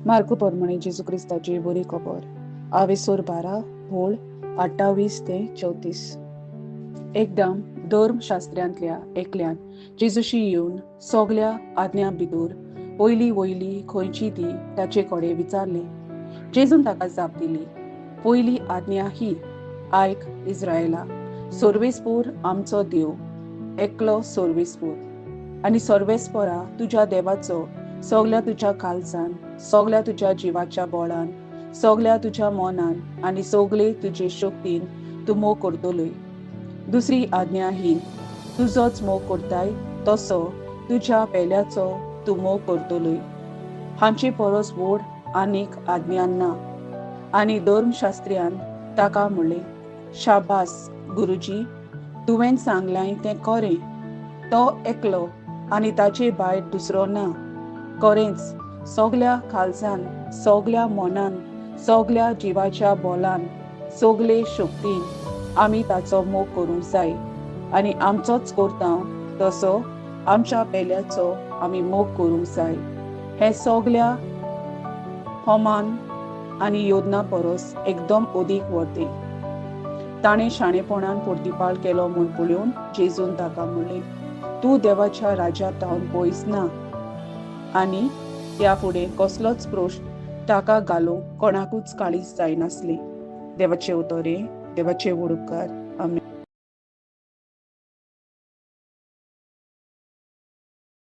मार्कू प्रमाणे जेजू क्रिस्ताची बरी खबर. आवेसोर 12 होळ 28 ते 34. एकदम धर्मशास्त्र्यांतल्या एकल्यान जेजूशी येवन सगल्या आज्ञा भितर पयली वयली खंयची ती ताचे कडेन विचारलें. जेजून ताका जाप दिली, पयली आज्ञा ही, आयक इस्रायला, सर्वेस्पूर आमचो देव एकलो सर्वेस्पूर, आनी सर्वेस्परा तुज्या देवाचो सगल्या तुज्या काळजान, सगल्या तुज्या जिवाच्या बळान, सगल्या तुज्या मनान आनी सगळे तुजे शक्तीन तूं मोग करतलोय. दुसरी आज्ञा ही, तुजोच मोग करताय तसो तुज्या पेल्याचो तूं मोग करतलोय. हांचे परस व्हड आनीक आज्ञा ना. आनी धर्मशास्त्र्यान ताका म्हणलें, शाबास गुरुजी, तुवें सांगलाय तें खरें, तो एकलो आनी ताचे भायर दुसरो ना. खरेंच सगल्या काळजान, सगल्या मनान, सगल्या जिवाच्या बोलान, सगले शक्तीन आमी ताचो मोग करूंक जाय, आनी आमचोच करता तसो आमच्या पेल्याचो आमी मोग करूंक जाय. हें सगल्या होमान आनी योजना परस एकदम अदीक व्हरतें. ताणें शाणेपणान प्रतिपाल केलो म्हूण पळोवन जेजून ताका म्हणलें, तूं देवाच्या राज्या तावन पयस ना. आनी त्या फुडें कसलोच प्रश्न ताका घालूंक कोणाकूच काळीज जायनासलें. देवाचें उतर हें, देवाचे व्हड उपकार.